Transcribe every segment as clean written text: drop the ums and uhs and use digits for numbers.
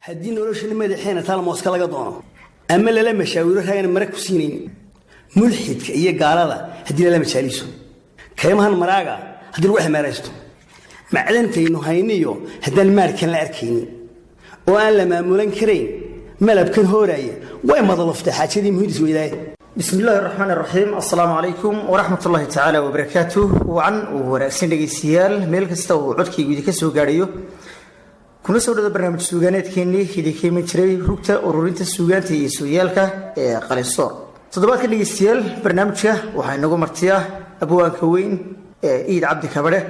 Haddii noloshan madaxeena taal Mooska laga doono ama lala mashaawiro raagana mara ku siinayn mulxidka iyo gaalada, haddii lala majaaliso kaymahan maraaga, haddii lagu xemeeraysto macdantaynu hayniyo, haddaan maarkan la arkaynin oo aan la maamulan karayn malabkan hooraya, way madaloftay xaajadii muhindis weydaaye. Bismi illaahi raxmaan raxiim. Assalaamu calaykum waraxmat ullaahi tacaala wabarakaatuh. Wacan wanaagsan dhegeystayaal, meel kasta uu codkaygu idinka soo gaadhayo, kuna soo dhada barnaamij suugaaneedkeenii idinka iman jiray rugta ururinta suugaanta iyo sooyaalka ee Qalinsoor. Toddobaadka dhegeystayaal, barnaamijka waxaa inagu martiya abwaanka weyn ee Iid Cabdi Kabadhe.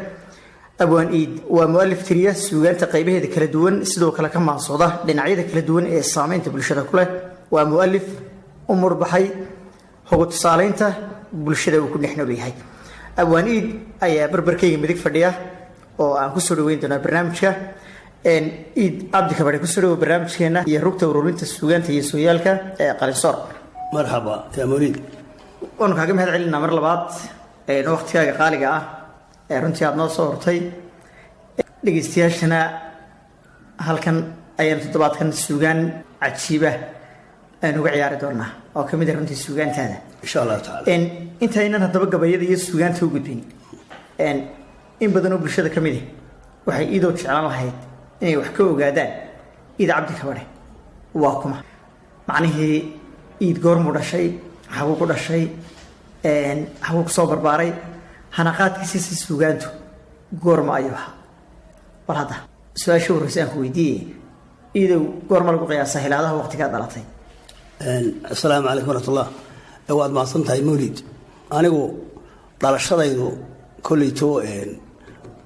Abwaan Iid waa mualif tiriya suugaanta qaybaheeda kala duwan, sidoo kale ka maansooda dhinacyada kala duwan ee saameynta bulshada ku leh. Waa mualif u murbaxay hoga tusaaleynta bulshada uu ku dhex nool yahay. Abwaan Iid ayaa barbarkayga midig fadhiya oo aan kusoo dhaweyn doonaa barnaamijka. Iid Cabdi Kabadhe, kusoo dhawo barnaamijkeena iyo rugta ururinta suugaanta iyo sooyaalka ee Qalinsoor. Marxaba yaa Mawliid. Waanu kaaga mahad celinaa mar labaad waqtigaaga qaaliga ah ee runtii aada noo soo hortay. Dhegeystayaashana halkan ayaanu toddobaadkan suugaan cajiiba aynu uga ciyaari doonaa oo kamid ah runtii suugaantaada. Insha Allahu tacala. Intaynan haddaba gabayada iyo suugaanta u gudbin, in badan oo bulshada ka mid ah waxay iidoo jeclaan lahayd inay wax ka ogaadaan Iid Cabdi Kabadhe waa kuma, macnihii Iid goormuu dhashay, xaguu ku dhashay, xaguu kusoo barbaaray, hanaqaadkiisa si suugaantu goorma ayuu ahaa. Bal hadda su-aasha horreysa aan ku weydiiyey, Iidow, goorma lagu qiyaasa hilaadaha waqtigaa dhalatay? Asalaamu calaykum waraxmatullah. Waad mahadsan tahay, Mawlid. Anigu dhalashadaydu kolleyto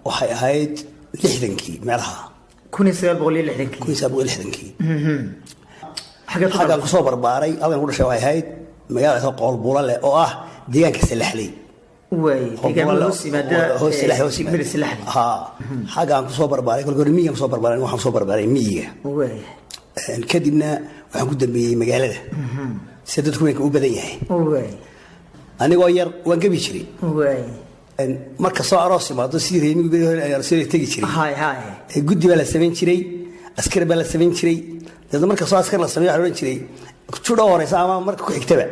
waxay ahayd 60-kii meelaha. 1960-kii? 1960-kii. Xageed ku xaggaan dhalatay? Kusoo barbaaray, halkan ku dhashay waxay ahayd magaalada Qoolbuula leh oo ah deegaanka Salaxley. Waay, deegaamada hoos yimaada hoos Salaxley, hoos yimaada. Degmada Salaxley. Ha, xaggaan kusoo barbaaray. Kolka hore miyigaan kusoo barbaaray, waxaan kusoo barbaaray miyiga. Kadibna waxaan ku dambeeyey magaalada, sida dadku weynka u badan yahay. Anigoo yar waan gebi jiray. Marka soo aroos imaado, sidii reemigu beri hore aroosyada tegi jiray, hay hay guddi baa la samayn jiray, askar baa la samayn jiray. Dabeedna marka soo askar la sameeyo, waxaa la odhan jiray judha horeysa ama marka ku xigtaba,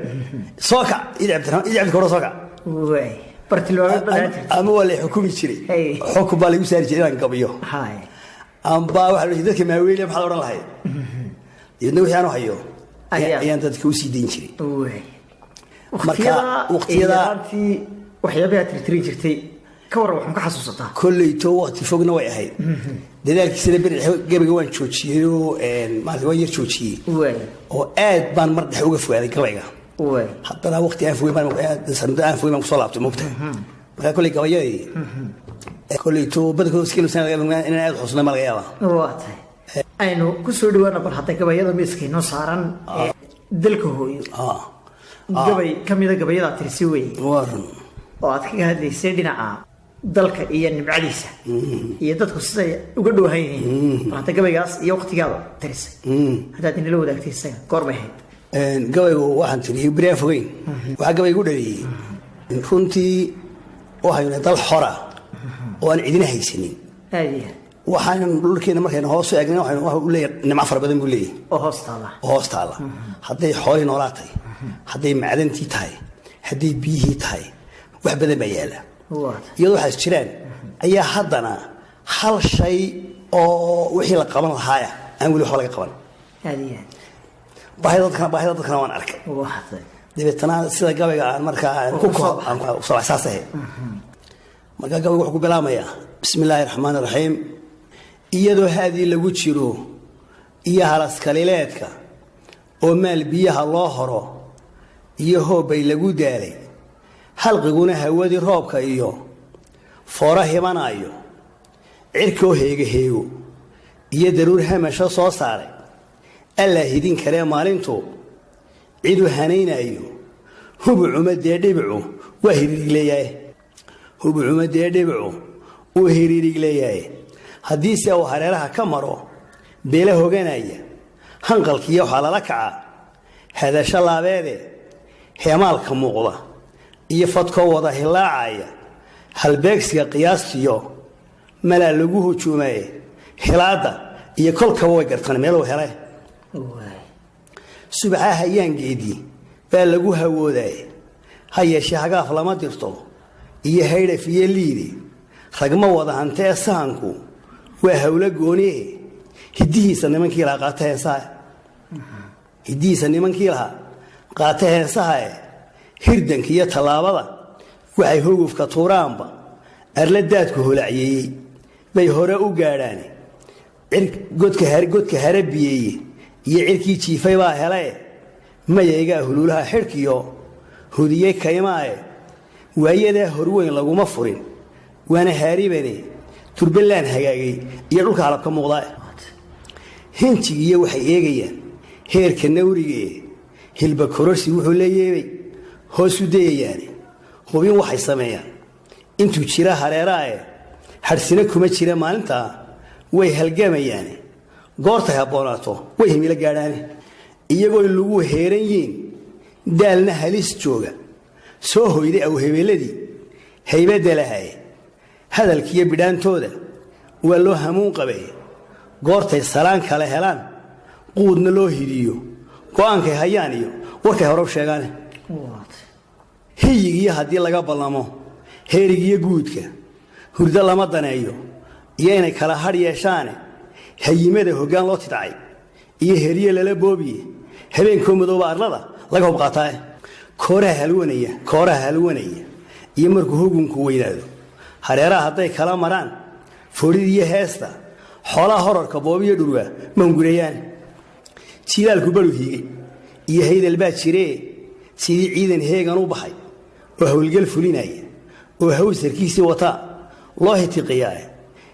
"Soo kac, Iid Cabdiraxmaan, Iid Cabdi Kawra, soo kac." Waay, bartilmaameed badan jirta. Ama waa la xukumi jiray. Xukun baa lagu saari jiray inaan gabiyo. Amba waxaa la odhan jiray dadka maaweeliya, maxaad odhan lahayd? Dabeedna wixii aanu hayo ayaan dadka usii dayn jiray. Marka waqtiyada- yaraantii waxyaabaha tirtirin jirtay ka waran, waxaan ka xasuusataa? Kolleyto waqti fogna way ahayd. Dadaalkiisana beri dhexe gabayga waan joojiyey oo maarata waan yar joojiyey oo aad baan mar dhexe uga fogaaday gabayga. Haddana waqti aan fogey baan, muddo aan fogey baan kusoo laabtay, moogta. Marka kolley gabayadii kolleyto badankooda iska ilusan inaan aad xusnay ma laga yaabaa. Waa tahay, aynu ku soo dhawaana bal hadda gabayada miiska inoo saaran ee dalka hooyo. Gabay ka mida gabayadaa tirsi weye Waa run. oo aad kaga hadlaysay dhinaca dalka iyo nimcadiisa iyo dadku siday uga dhoohan yihiin. Bal hadda gabaygaas iyo waqtigaada tirisay haddaad inala wadaagtay, isaga goormay ahayd? Gabaygu waxaan tiriyey beri aan fogeyn. Waxaa gabaygu u dhaliyey, runtii waxaynu nahay dal xora oo aan cidina haysanin. Aad iyo aad. Waxaan dhulkeena markaynu hoos u eegna, waxaynu waxa uu leeyahay nimco fara badan buu leeyahay oo hoos taala. Oo hoos taalla, hadday xoolihii noolaa tahay, hadday macdantii tahay, hadday biyihii tahay, wax badan baa yaala. Iyadoo waxaas jiraan ayaa haddana hal shay oo wixii la qaban lahaaya aan weli waxba laga qaban. Aad iyo aad. Baahida dadkana waan arkay. Dabeetana sida gabayga aan markaa aan ku ku soo baxay. Aan ku soo baxay saas ahayd. Markaa gabayga wuxuu ku bilaamayaa bismi illaahi raxmaani raxiim. Iyadoo haadii lagu jiro iyo halaskalileedka oo maal biyaha loo horo iyo hoobbay lagu daalay, halqiguna hawadii roobka iyo foora hibanaayo, cirkoo heega heego iyo daruur hamasho soo saaray, Allaa hidin karee maalintu cidu hanaynaayo, hubucuma dee dhibicu waa hiriirig leeyahay, hubucuma dee dhibicu uu hiriirig leeyahay. Haddiise uu hareeraha ka maro beela hoganaya, hanqalkiiyo waxaa lala kaca hadasho laabeede, heemaalka muuqda iyo fadkoo wada hilaacaya, halbeegsiga qiyaastiyo malaa lagu hujuumaye, hilaadda Iyo kolkaba way gartaan meeluu hele. Subaxaa hayaangeedii baa lagu hawoodaye, ha yeeshee hagaaf lama dirto iyo haydhaf iyo liide. Ragma wada hante ee sahanku waa hawlo gooniye. Hidihiisa nimankii lahaa qaata heesaha, hidihiisa nimankii lahaa qaata heesahae. Hirdanka iyo tallaabada waxay hogufka tuuraanba, arla daadku holacyeeyey bay hore u gaadhaan. Godka harabiyeeye iyo cirkii jiifay baa helae. Mayaygaa huluulaha xidhkiyo hudiyey kaymaae. Waayadaa horweyn laguma furin, waana haaribane. Turbalaan hagaagay iyo dhulka halab ka muuqdaa. Hinjigiiyo waxay eegayaan heerka nawrigee. Hilba kororsi wuxuu leeyeebay hoosu dayayaane. Hubin waxay sameeyaan intuu jira hareeraae. Hadhsina kuma jira maalintaa, way halgamayaane. Goortay habboonaato way himilo gaadhaane. Iyagooy lagu heeran yiin, daalna halis jooga, soo hoyday awhebeelladii haybadda lahaye. Hadalkiiyo bidhaantooda waa loo hamuun qabay. Goortay salaan kale helaan, quudna loo hidiyo, go'aankay hayaan iyo warkay hore u sheegaane. Hiyigiyo haddii laga ballamo heerigiyo guudka, hurdo lama daneeyo iyo inay kala hadh yeeshaane. Hayimada hoggaan loo tidcay iyo herye lala boobiye, habeenkoo madooba arlada laga hub qaataae. Kooraha halwanaya, kooraha halwanaya iyo markuu hugunku weynaado, hareeraha hadday kala maraan foorida iyo heesta, xoolaha horarka boobiyo dhurwa ma hungurayaan. Jilaalku baru hiigay iyo haydal baa jiree, sidii ciidan heegan u baxay oo howlgal fulinaya oo hawsarkiisii wataa loo hitiqiyaa.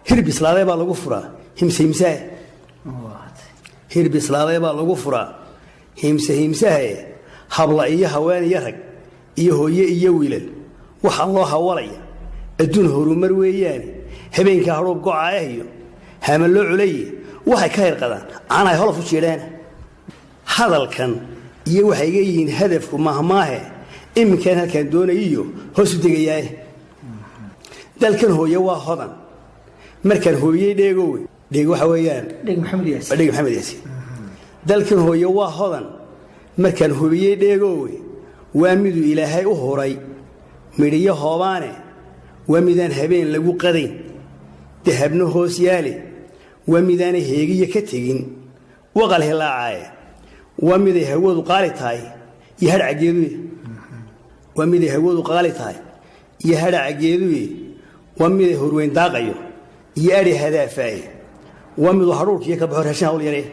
Hir bislaaday baa lagu furaa himse himsaha, hir bislaaday baa lagu furaa himse himsahae. Habla iyo haween iyo rag iyo hooye iyo wiilal waxaan loo hawalaya adduun horumar weeyaane. Habeenka hadhuub gocaah iyo hama loo culaye, waxay ka hirqadaan caanahay holof u jiidheen. Hadalkan iyo waxay iga yihiin hadafku mahmaahe. Iminkaan halkaan doonayiyo hoos u degayaaye. Dalkan hooye waa hodan markaan hooyey dheegowe. Dheeg waxa weeyaan Dheeg Maxamed Yaasiin. Waa Dheeg Maxamed Yaasiin. Dalkan hooye waa hodan markaan hubiyey dheegoowe. Waa miduu Ilaahay u huray midhiyo hoobaane. Waa midaan habeen lagu qadayn, dahabna hoos yaale. Waa midaanay heegiyo ka tegin waqal hilaacaaye. Waa miday hawadu qaali tahay iyo hadhacageeduye, waa miday hawadu qaali tahay iyo hadhacageeduye. Waa miday horweyn daaqayo iyo adhi hadaafaaye. Waa miduu hadhuurkiiyo ka baxo raashin hawl yaree.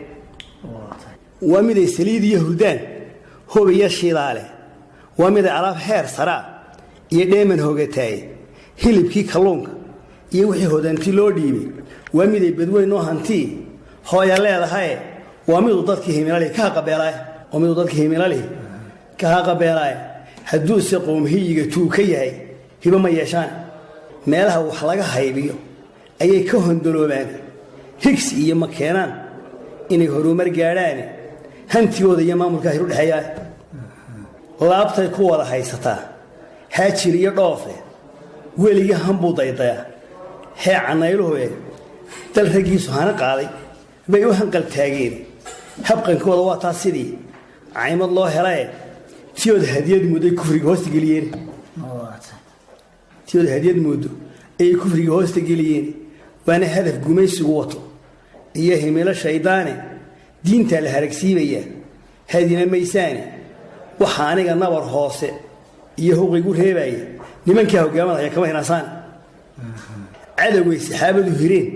Waa miday saliid iyo hurdaan, hob iyo shidaale. Waa miday alaab heer saraa iyo dheeman hogataaye. Hilibkii kalluunka iyo wixii hodanti loo dhiibay. Waa miday badweyn oo hantii hooya leedahaye. Waa miduu dadkii himilalihi ka haqabeelaaye, waa miduu dadkii himilalihi ka haqabeelaaye. Hadduuse qoomhiyiga tuu ka yahay, hibo ma yeeshaan. Meelaha wax laga haybiyo ayay ka hondoloobaan. Higsi iyo ma keenaan inay horumar gaadhaane. Hantigooda iyo maamulkaa hiru dhexeeyaa. Laabtay ku wada haysataa haajir iyo dhoofe. Weligii hanbuu daydayaa hee canayluhue. Dal raggiisu hana qaaday bay u hanqal taageen. Habqankooda waa taa sidii caymad loo helae. Tiyood hadiyad mudday kufriga hoosta geliyeen, tiyood hadiyad muddo ayay kufriga hoosta geliyeen. Waana hadaf gumaysigu wato iyo himilo shaydaane. Diintaa la haragsiibayaa, hadina maysaane. Waxaa aniga nabar hoose iyo huqigu reebaya nimankaa hoggaamada haya, kama hinaasaan. Cadowgay saxaabadu hireen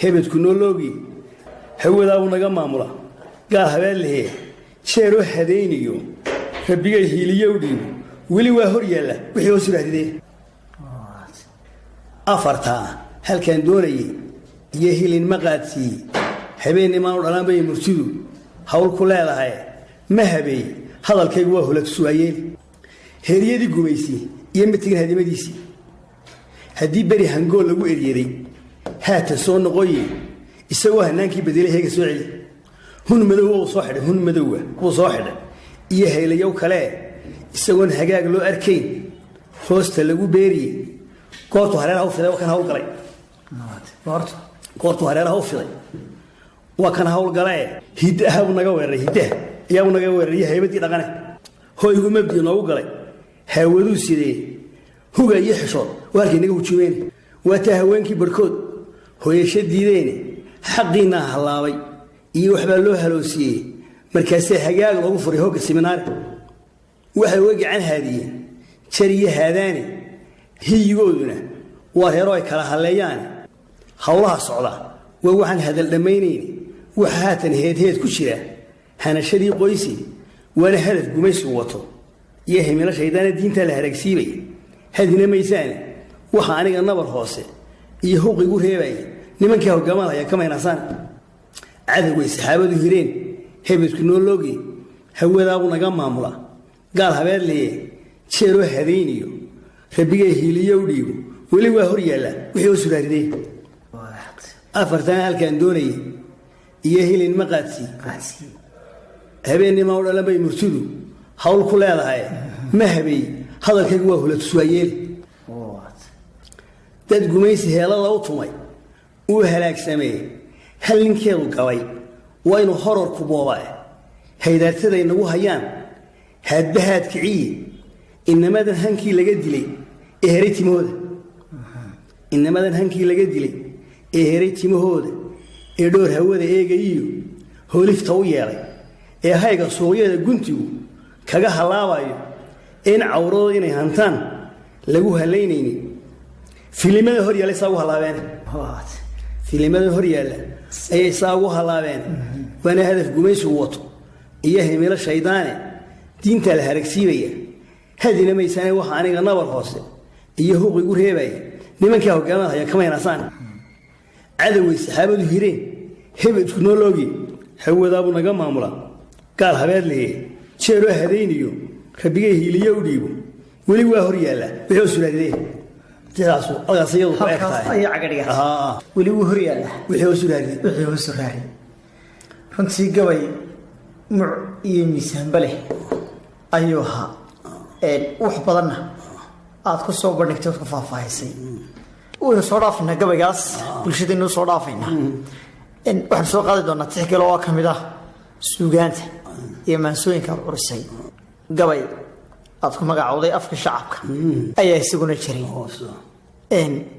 hebedku nooloogi. Hawadaabuu naga maamula gaal habeen lehee. Jeeroo hadaynayo rabbigay hiiliyow dhiibo, weli waa hor yaalla wixii hoos yidhaahdidee. Afartaa halkaan doonayay iyo hilin ma qaadsiiyey. Habeennimaanu dhalaan bay murtidu hawl ku leedahay. Ma habeey hadalkaygu waa hulatusuwaayeel. Heeryadii gumaysi iyo mitigin hadimadiisii, haddii beri hangool lagu eryeday, haatan soo noqoye. Isagoo hanaankii bedelay heega soo celi. Hun madowa uu soo xidhay, hun madowa wuu soo xidhay iyo haylayow kale. Isagoon hagaag loo arkayn hoosta lagu beeriye. Goortuu hareeraha u fiday waa kan hawl galay. Goortuu hareeraha u fiday Waa kan howlgalee hiddahabu naga weeraray, hiddaha iyaabu naga weeraray iyo haybadii dhaqane. Hoygu mabdii noogu galay, haawaduu sidee huga iyo xishood waa halkay naga hujuumeen. Waa taa haweenkii barhkood hooyasho diideene, xaqiinaa hallaabay iyo waxbaa loo haloosiiyey. Markaasee hagaag loogu furay hogga siminaari, waxay uga gacan haadiyeen jar iyo haadaane. Hiyigooduna waa reero ay kala halleeyaane. Howlaha socda waa waxaan hadal dhammaynayni. Waxa haatan heedheed ku jira hanashadii qoysi, waana hadaf gumaysigu wato iyo himilo shaydaana. Diintaa la haragsiibaya, hadina maysaane. Waxa aniga nabar hoose iyo huqigu reebaya nimankii hogaamanaya kamaynasaan. Cadowgay saxaabadu hireen, hebedku noo loogi, hawadaabu naga maamula gaal habeedliye. Jeeroo hadayniyo rabbigay hiiliyo u dhiibo, weli waa hor yaalla wixii oo suraariday. Afartan halkaan doonayay iyo hilin ma qaadsi. Habeennima u dhalan bay murtidu hawl ku leedahay. Ma habeey hadalkaygu, waa hulatuswaayeeli. Dad gumaysi heelada u tumay uu halaagsameeyey, hal ninkeedu gabay waa inuu horarku boobaa. Haydaartaday nagu hayaan haadbahaad kiciye. Inamadan hankii laga dilay ee heray timahooda, inamadan hankii laga dilay ee heray timahooda, ee dhoor hawada eegayiyo hoolifta u yeelay, ee hayga suuqyada guntigu kaga hallaabayo, in cawradooda inay hantaan lagu halaynaynin. Filimada hor yaalla saa ugu hallaabeen, filimada hor yaalla ayay saa ugu hallaabeen. Waana hadaf gumaysigu wato iyo himilo shaydaane. Diintaa la haragsiibaya, hadina maysaane. Waxa aniga nabar hoose iyo huqigu reebaya nimankaa hogaamada haya kamaynasaan. Cadowgay saxaabadu hireen, hebedku noo loogi, hawadaabuu naga maamula gaal habeedliye. Jeeroo hadayniyo rabbigay hiiliyo u dhiibo, weli waa hor yaalla wixii oo suraadidee. Sidaasu halkaas iyadu ku eg Halkaas tahay. Ayaa caga dhigatay. Weli wuu hor yaallaa. Wixii oo suraadidee. Wixii hoos raari. Runtii gabay muc iyo miisaanba leh ayuu ahaa. Wax badanna aad ku soo bandhigtay ood ku faahfaahisay. Waynu soo dhaafaynaa gabaygaas, bulshadaynu soo dhaafaynaa. Waxaanu soo qaadi doonaa tix kale oo ka mid ah suugaanta iyo maansooyinka aad curisay. Gabay aad ku magacowday Afka Shacabka ayaa isaguna jiray.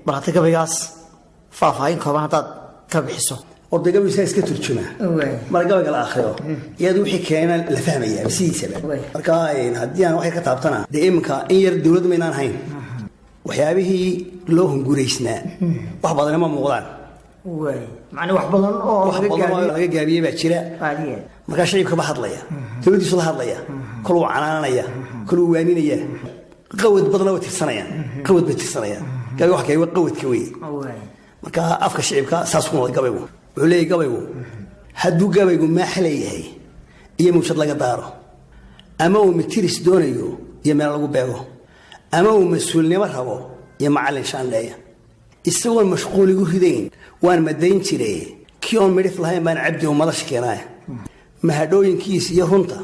Bal hadda gabaygaas faahfaahin kooban haddaad ka bixiso. Horta gabaygu saa iska turjumaa. Marka gabayga la akhriyo, iyadu wixii keena la fahmayaa sidiisaba. Marka haddii aan waxay ka taabtana, dee iminka in yar dowlad maynaan hayn, waxyaabihii loo hunguraysnaa wax badani ma muuqdaan. Waay, macnaa wax badan oo wax laga badan oo gaabiyo. Laga gaabiyey baa jira. Qaadiye. Markaa shacibka ba hadlaya, dowladdiisu la hadlaya, kol wuu canaananaya, kol wuu waaninaya. Qawad badana way tirsanayaan, qawad bay tirsanayaan. Gabayga wax kale waa qawadka weeye. Marka afka shicibka saas ku noqday gabaygu. Wuxuu leeyahy gabaygu, hadduu gabaygu maax leeyahay iyo mawjad laga daaro, ama uu mitiris doonayo iyo meel lagu beego, ama uu mas-uulnimo rabo iyo macallin shaandheeya, isagoon mashquul igu ridayn waan madayn jire. Kii oon midhif lahayn baan cabdi oo madasha keenaaya. Mahadhooyinkiisa iyo runta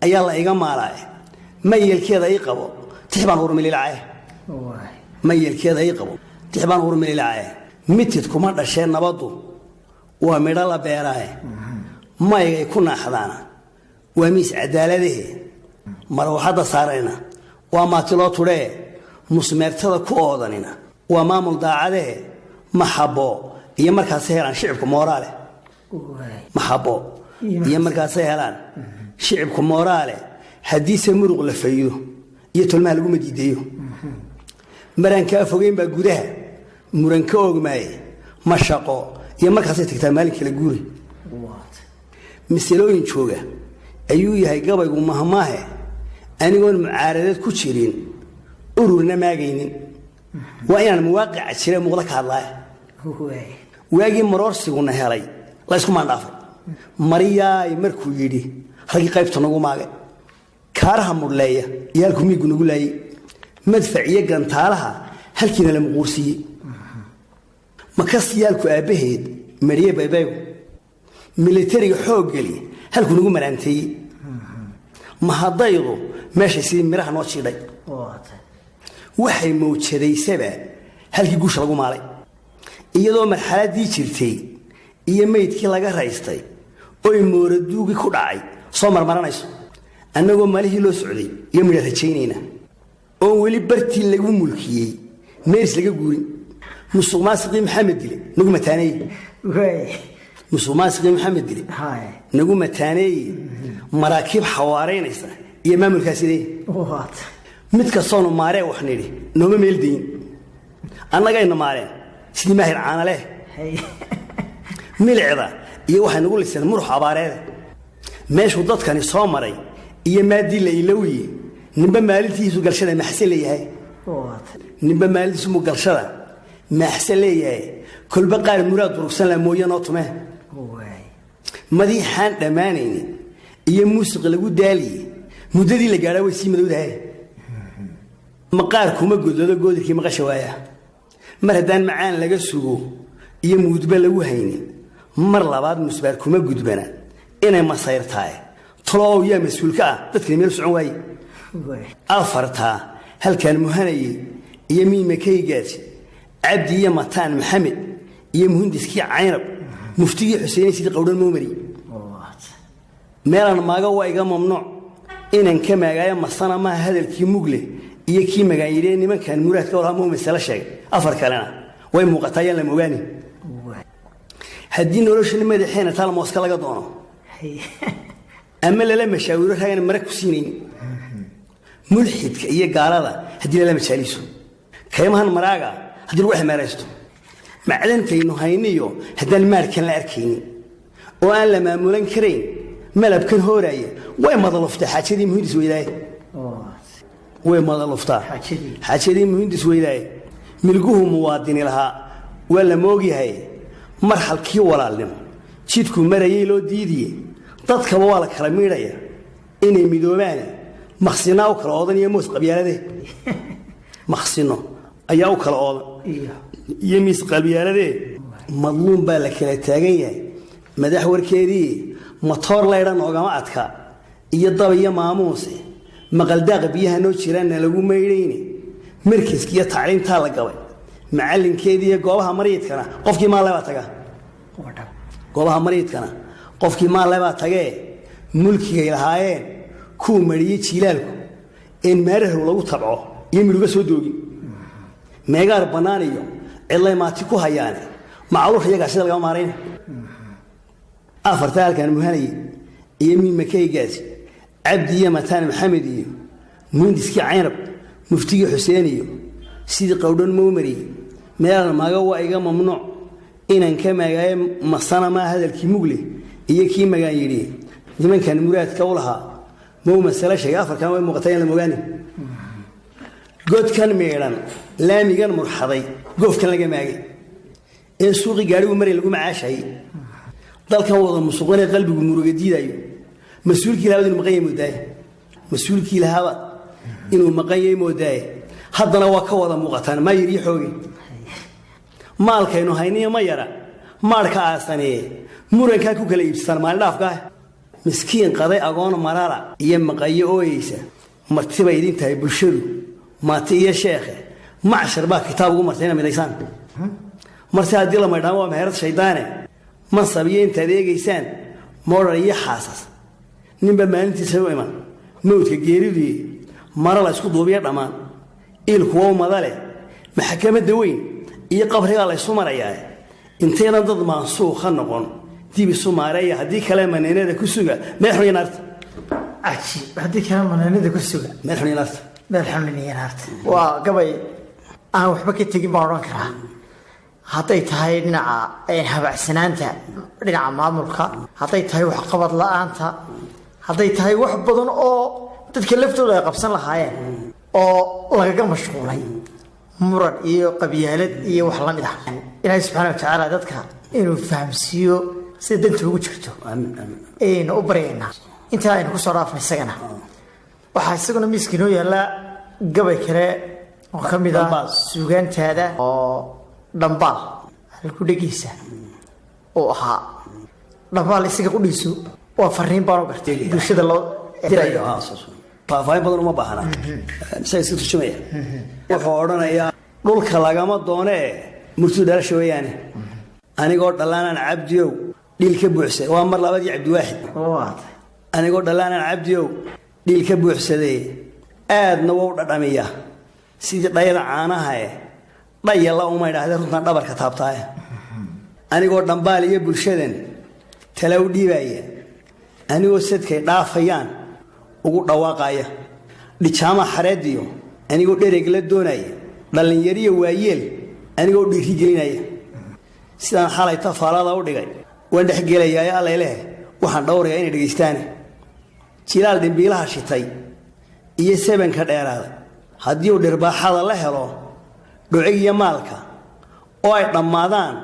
ayaa la iga maalaaye. Mayelkeeda ii qabo tix baan urmililcaye, mayelkeeda ii qabo tix baan urmililcaye. Mitid kuma dhashee, nabaddu waa midho la beeraaye. Maygay ku naaxdaana waa miis cadaaladahe. Marwaxadda saarayna waa maatiloo tudhee. Musmeertada ku oodanina waa maamul daacadahe. Maxabo iyo markaasay helaan shicibku mooraale, maxabo iyo markaasay helaan shicibku mooraale. Haddiise muruq la faydo iyo tolmaha laguma diideeyo, maraan kaa fogeyn baa gudaha muran ka oogmaaye. Ma shaqo iyo markaasay tagtaa maalin kala guuri. Masalooyin jooga ayuu yahay gabaygu mahmaahe. Anigoon mucaaradeed ku jirin, ururna maagaynin, waa inaan muwaaqica jira muuqda ka hadlaaya. Waagii maroorsiguna helay la ysku maandhaafay, mariyaay markuu yidhi raggii qaybta nagu maagay, kaaraha mudhleeya iyo halkuu miigu nagu laayey, madfac iyo gantaalaha halkiina la muquursiiyey, makasiyaalku aabbaheed mariye baybaygu, militariga xooggeli halkuu nagu maraanteeyey, mahadaydu meeshay sidii midhaha noo jiidhay, waxay mawjadaysaba halkii guusha lagu maalay, iyadoo marxaladdii jirtay. Iyo meydkii laga raystay oy mooraduugii ku dhacay soo marmaranayso, annagoo malihii loo socday iyo midha rajaynayna, oon weli bartii lagu mulkiyey meeris laga guurin. Musuq maasiqii Maxamed dile nagu mataaneeye. Musuq maasiqii Maxamed dile nagu mataaneeye. Maraakiib xawaaraynaysa iyo maamulkaa sidee? Mid kastoonu maaree wax nidhi nooma meeldayin, annagayna maareen sidii maahir caanaleh. Milicda iyo waxay nagu liseen murux abaareede. Meeshuu dadkani soo maray iyo maaddii la ilowye, ninba maalintiisu galshada maxse leeyahay, ninba maalintiisu mu galshada maxse leeyahay. Kolba qaar muraad durugsan la mooye noo tume. Madiixaan dhammaanaynin iyo muusiq lagu daaliye, muddadii la gaadhaa way sii madowdahay. Maqaar kuma godlado goodirkii maqasha waaya. Mar haddaan macaan laga sugo iyo muudba lagu haynin, mar labaad musbaar kuma gudbana inay masayrtahay. Talow yaa mas-uulka ah dadkani meel socon waaye? Afartaa halkaan muhanayey iyo miimakaygaasi, Cabdi iyo Mataan Maxamed iyo muhindiskii Caynab, muftigii Xuseenay, sidii Qowdhan Moomari. Meelaan maaga waa iga mamnuuc inan ka maagaayo. Masana maaha hadalkii mugle iyo kii magaanyidhee nimankan muraadka olaha muu masale sheegay. Afar kalena way muuqataa, yaan lama ogaani. Haddii noloshan madaxeena taal mooska laga doono ama lala mashaawiro raagana marag ku siinayn, mulxidka iyo gaalada haddii lala majaaliso, kaymahan maraaga haddii lagu xemeeraysto, macdantaynu hayniyo haddaan maarkan la arkaynin oo aan la maamulan karayn, malabkan hooraaya, way madaluftaa xaajadii muhindis weydaaye, way madaluftaa xaajadii muhindis weydaaye. Milguhu muwaadini lahaa waa la moogyahay. Marxalkii walaalnimo jidku marayay loo diidiye, dadkaba waa la kala miidhaya inay midoobaane. Maqsinaa u kala oodan iyo moos qabyaalade, maqsino ayaa u kala oodan iyo miis qabyaaladee. Madluum baa la kala taagan yahay madax warkeedii. Matoor laydha noogama adka iyo dab iyo maamuuse. Maqaldaaqa biyaha noo jiraanna lagu maydhayne. Markaska iyo tacliintaa la gabay macallinkeedii iyo goobaha mariidkana qofkii maallebaa taga, goobaha mariidkana qofkii maallebaa tagee. Mulkigay lahaayeen kuwa mariyey jiilaalku een maararow lagu tabco iyo midhuga soo doogin, meegaar bannaan iyo cidlay maati ku hayaane. Macluusha iyagaa sida lagama maarayna. Afarta halkaan muhanayey iyo miimakaygaasi, Cabdi iyo Mataan Maxamed iyo muhindiskii Caynab, muftigii Xuseen iyo sidii Qowdhan Mowmariyey. Meelaan maaga waa iga mamnuuc inaan ka maagaayo. Masana maa hadalkii mugle iyo kii magaan yidhi nimankan muraadka u lahaa mow masale sheegay. Afarkan way muuqataa, in la mogaani. Godkan miidhan, laamigan murxaday, goofkan laga maagay ee suuqii gaadhigu maray lagu macaashayay, dalkan wada musuqanee qalbigu muruga diidayo, mas-uulkii lahaaba inuu maqan yahay moodaaye, mas-uulkii lahaaba inuu maqan yahay moodaaye. Haddana waa ka wada muuqataan maayir iyo xooge. Maalkaynu hayniyo ma yara maadhka aasanee, murankaa ku kala iibsataan maalin dhaafkaa. Miskiin qaday, agoon marara iyo maqayo ooyeysa, martibay idin tahay bulshadu maati iyo sheekhe. Macshar baa kitaab ugu martay ina midaysaan. Marse haddii la maydhaamo waa meherad shaydaane. Mansab iyo intaad eegaysaan moodhar iyo xaasas, ninba maalintiisa u iman mawdka geeridii. Mara la ysku duubiya dhammaan iilkuwa madale. Maxkamadda weyn iyo qabrigaa la ysu marayaa. Intaynan dad maansuukha noqon dib isu maareeya, haddii kale maneynada ku suga meel xun iyo naarta. Cajiib, haddii kale maneynada ku suga meel xun iyo naarta. Meel xun iyo naarta. Waa gabay aan waxba ka tegin baan odhan karaa, hadday tahay dhinaca habacsanaanta, dhinaca maamulka, hadday tahay waxqabad la-aanta, hadday tahay wax badan oo dadka laftooda ay qabsan lahaayeen oo lagaga mashquulay muran iyo qabyaalad iyo wax lamid ah. Ilaahay subxaana watacaala dadka inuu fahamsiiyo sida danta ugu jirto ayaynu u baryaynaa. Intaa aynu kusoo dhaafna isagana, waxaa isaguna miiska inoo yaallaa gabay kale oo ka mid ah suugaantaada oo dhambaal halku dhegeysa uu ahaa. Dhambaal isaga qudhiisu waa fariin baan u gartay bulshada loo dirayo. Faahfaahin badan uma baahna, isaga iska turjumaya. Wuxuu odhanayaa dhulka lagama doonee murtidu dhalasha weeyaane. Anigoo dhallaanaan, Cabdiyow, dhiil ka buuxsaday. Waa mar labadii Cabdiwaaxid. Anigoo dhallaanaan, Cabdiyow, dhiil ka buuxsadee, aadna wou dhadhamiya sidii dhayada caanahae, dhayalla uma idhaahdee, runtaan dhabarka taabtaaye. Anigoo dhambaal iyo bulshadan tala u dhiibaya, anigoo sadkay dhaafayaan ugu dhawaaqaya, dhijaama xareediyo anigoo dhereg la doonaya, dhallinyariyo waayeel anigoo dhiirigelinaya, sidaan xalay tafaalada u dhigay waan dhexgelayaaye. Allayleh, waxaan dhowrayaa inay dhegaystaane. Jilaal dhimbiilaha shitay iyo sebanka dheeraaday, haddii uu dhirbaaxada la helo dhocigiyo maalka oo ay dhammaadaan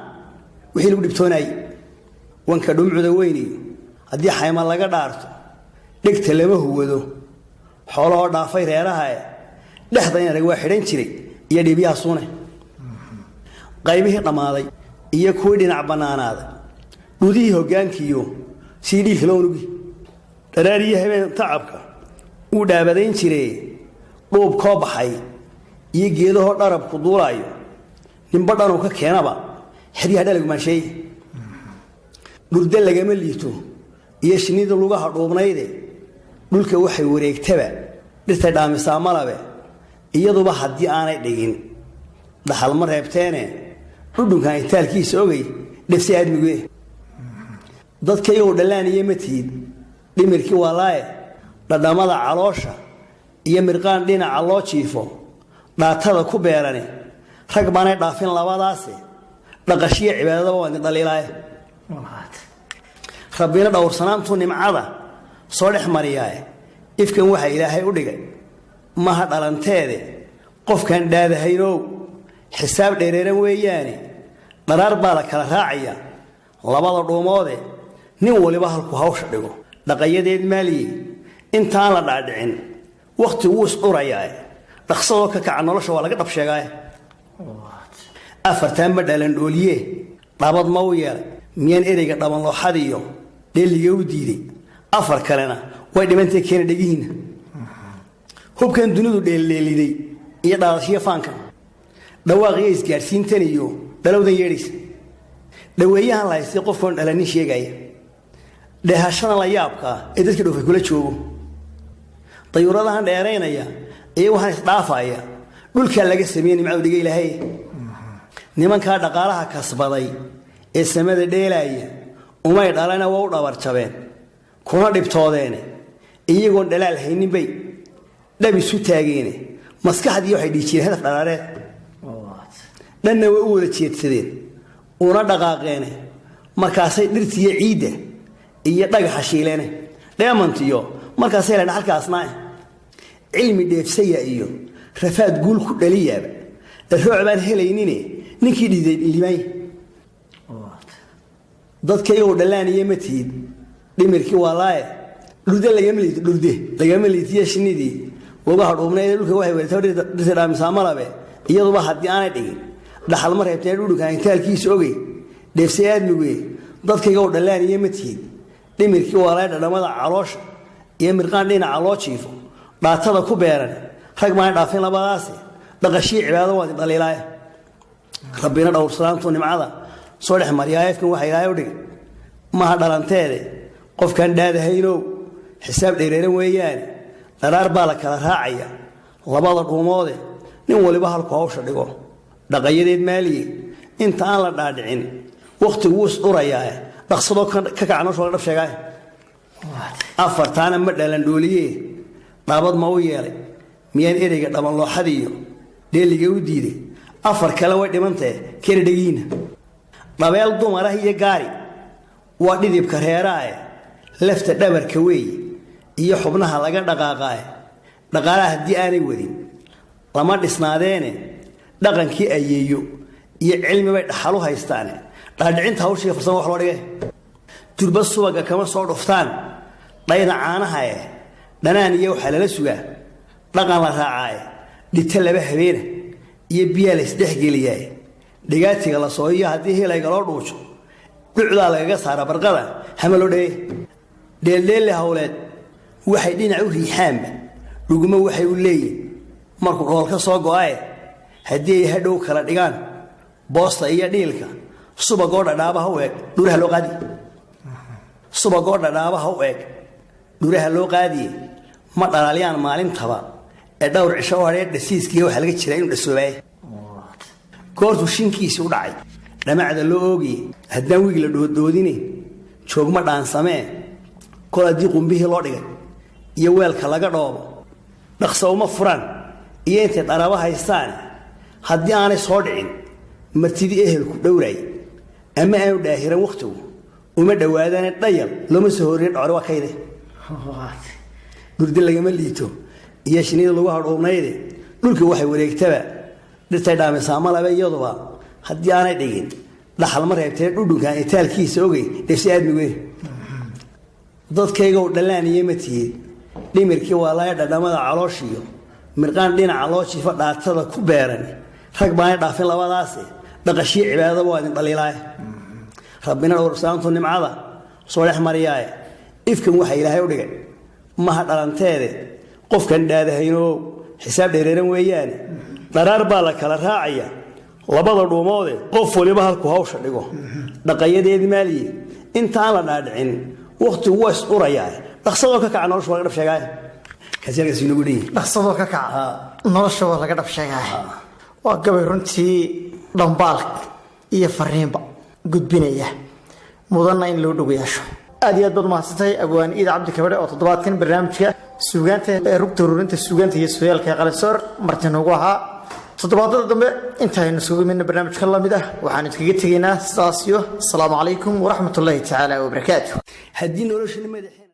wixii lagu dhibtoonayay, wanka dhumcuda weyniyo haddii xayma laga dhaarto, dhegta lama huwado xoolahoo dhaafay reerahae, dhexda in arag waa xidhan jiray iyo dhiibyaha suune. Qaybihii dhammaaday iyo kuwii dhinac bannaanaaday, dhudihii hoggaankiiyo sidii dhiilka loo unugi, dharaariyo habeen tacabka uu dhaabadayn jiree, dhuub koo baxay iyo geedahoo dharabku duulaayo, ninba dhanuu ka keenaba xeryaha dhalagu maansheeye. Dhurda lagama liito iyo shinnida lugaha dhuubnayde, dhulka waxay wareegtaba dhirtay dhaamisaa malabe, iyaduba haddii aanay dhigin dhaxal ma reebteene, dhudhunkan itaalkiisa ogay dhefsi aadmiguye. Dadkaygow, dhallaaniyo ma tihid dhimirkii waalaaye, dhadhamada caloosha iyo mirqaan dhinaca loo jiifo, dhaatada ku beerani rag baanay dhaafin labadaase, dhaqashiya cibaadadaba waa idin dhaliilaaye. Rabbina dhowrsanaantuu nimcada soo dhex mariyaaye, ifkan waxa Ilaahay u dhigay maha dhalanteede. Qofkaan dhaadahaynow, xisaab dheereeran weeyaane, dharaar baa la kala raacaya labada dhuumoode, nin waliba halkuu hawsha dhigo dhaqayadeed maaliye. Intaan la dhaadhicin wakhti wuu isdhurayaae, dhaqsadoo ka kaca nolosha waa laga dhab sheegaaye. Afartaan ma dhalandhooliye, dhabad ma u yeelay? Miyaan ereyga dhabanlooxadiyo dheeliga u diiday? Afar kalena way dhimantay, keena dhegihiinna. Hubkan dunidu dheeldheeliday iyo dhaadashiyo faankan, dhawaaqiyo isgaadhsiintan iyo dhalowdan yeedhaysa, dhaweeyahan la haystay qofkoon dhalanin sheegaya, dheehashadan la yaabkaa ee dadka dhoofay kula joogo, dayuuradahan dheeraynaya iyo waxaan isdhaafaya, dhulkaa laga sameeyey nimcadu dhiga Ilaahay. Nimankaa dhaqaalaha kasbaday ee samada dheelaaya umay dhalana, waa u dhabarjabeen kuna dhibtoodeene, iyagoon dhalaal haynin bay dhab isu taageene. Maskaxdii waxay dhihi jireen hadaf dhalaareed, dhanna way u wada jeedsadeen una dhaqaaqeene. Markaasay dhirtiiyo ciidda iyo dhagaxa shiileene, dheemantiyo markaasay leen halkaasnaa. Cilmi dheefsaya iyo rafaad guul ku dhaliyaaba, dharooc baan helaynine ninkii dhiiday limaany. Dadkaygow, dhallaaniyo ma tihid dhimirkii waalaaye, dhurde lagama liito, dhurde lagama liitiyo shinnidii lugaha dhuubnayd, dhulka waxay wadatay dhirta dhaamisaa malabe, iyaduba haddii aanay dhigin dhaxal ma reebteen, dhudhunka intaalkiisa ogey dheefsay aadmiguye. Dadkaygow, dhallaaniyo ma tihid dhimirkii waalaaye, dhadhamada caloosha iyo mirqaan dhinaca loo jiifo, dhaatada ku beeran rag maanay dhaafin labadaasi, dhaqashii cibaadada waa idin dhaliilaaye. Rabbina dhowrsanaantuu nimcada soo dhex maryaayefkan waxa Ilaahay u dhigay maha dhalanteede. Qofkaan dhaadahaynow, xisaab dheereeran weeyaane, dharaar baa la kala raacaya labada dhuumoode, nin waliba halku hawsha dhigo dhaqayadeed maaliye. Inta aan la dhaadhicin wakhtigu wuu isdhurayaae, dhaqsadoo ka kaca nolosha laga dhab sheegaaye. Afartaana ma dhalandhooliye, dhaabad ma u yeelay? Miyaan ereyga dhabanlooxadiiyo dheeliga u diiday? Afar kale way dhimantahe, keena dhegihiinna. Dhabeel dumarah iyo gaari waa dhidibka reeraae, lafta dhabarka weeye iyo xubnaha laga dhaqaaqaae, dhaqaalaha haddii aanay wadin lama dhisnaadeene. Dhaqankii ayeeyo iyo cilmi bay dhaxalu haystaane, dhaadhicinta hawshiga farsama wax loo dhigay. Durba subaga kama soo dhuftaan dhayda caanaha eh, dhanaan iyo waxaa lala sugaa dhaqan la raacaaye, dhita laba habeena iyo biyaa la isdhexgeliyaaye, dhigaatiga la sooyiyo haddii helayga loo dhuujo, dhucdaa lagaga saara barqada hama loo dheeye. Dheeldheelle howleed waxay dhinac u riixaanba, dhugmo waxay u leeyihin markuu dhool ka soo go'aye, haddii ay hadhow kala dhigaan boosta iyo dhiilka. Subagoo dhadhaabaha u eg dhuraha loo qaadi, subagoo dhadhaabaha u eg dhuraha loo qaadiye. Ma dhalaalyaan maalintaba ee dhowr cisho u hadhee dhasiiskiiya waxaa laga jiraa inuu dhasoobaay. Goortuu shinkiisii u dhacay dhamacda loo oogiye, haddaan wiig la dhooddoodine joogma dhaansamee. Kol haddii qumbihii loo dhigay iyo weelka laga dhoobo, dhaqso uma furaan iyo intay dharabo haystaan. Haddii aanay soo dhicin martidii ehelku dhowraay ama aanu dhaahiran wakhtigu uma dhowaadane, dhayal looma soo horriye dhacore waa kayde. Dhurdi lagama liito iyo shinida lagu hadhuubnayde, dhulkii waxay wareegtaba dhirtay dhaamisaa malaba, iyaduba haddii aanay dhigin dhaxal ma reebtee. Dhudhunkan itaalkiisa ogey dhefsi aadmi weyn. Dadkaygow, dhallaan iyo ma tihid dhimirkii waa laaya dhadhamada calooshiyo mirqaan dhinaca loo jiifo dhaatada ku beeran. Rag baanay dhaafin labadaase, dhaqashiyo cibaadadaba waa idin dhaliilaaye. Rabbina dhowrsaantu nimcada soo dhex mariyaaye. Ifkan waxa Ilaahay u dhigay maha dhalanteede, qofkan dhaadahaynoo xisaab dheereeran weeyaane. Dharaar baa la kala raacaya labada dhuumoode, qof waliba halkuu hawsha dhigo dhaqayadeed maaliye. Intaan la dhaadhicin wakhtigu waa is urayaa, dhaqsadoo ka kaca, nolosha waa laga dhab sheegaay. Kaasi halkaas inagu dhan yihi. Dhaqsadoo ka kaca, nolosha waa laga dhab sheegaay. Waa gabay runtii dhambaal iyo fariinba gudbinaya, mudanna in loo dhow yeesho. Aad iyo aad baad umahadsantay, abwaan Iid Cabdi Kabadhe, oo toddobaadkan barnaamijka suugaanta ee rugta ururinta suugaanta iyo sooyaalka ee Qalinsoor marti noogu ahaa. Toddobaadada dambe intaynu isugu midna barnaamijka lamid ah, waxaan idinkaga tegaynaa sidaas iyo asalaamu calaykum waraxmatullaahi tacaala wabarakaatu. Haddii nolosha madaxeena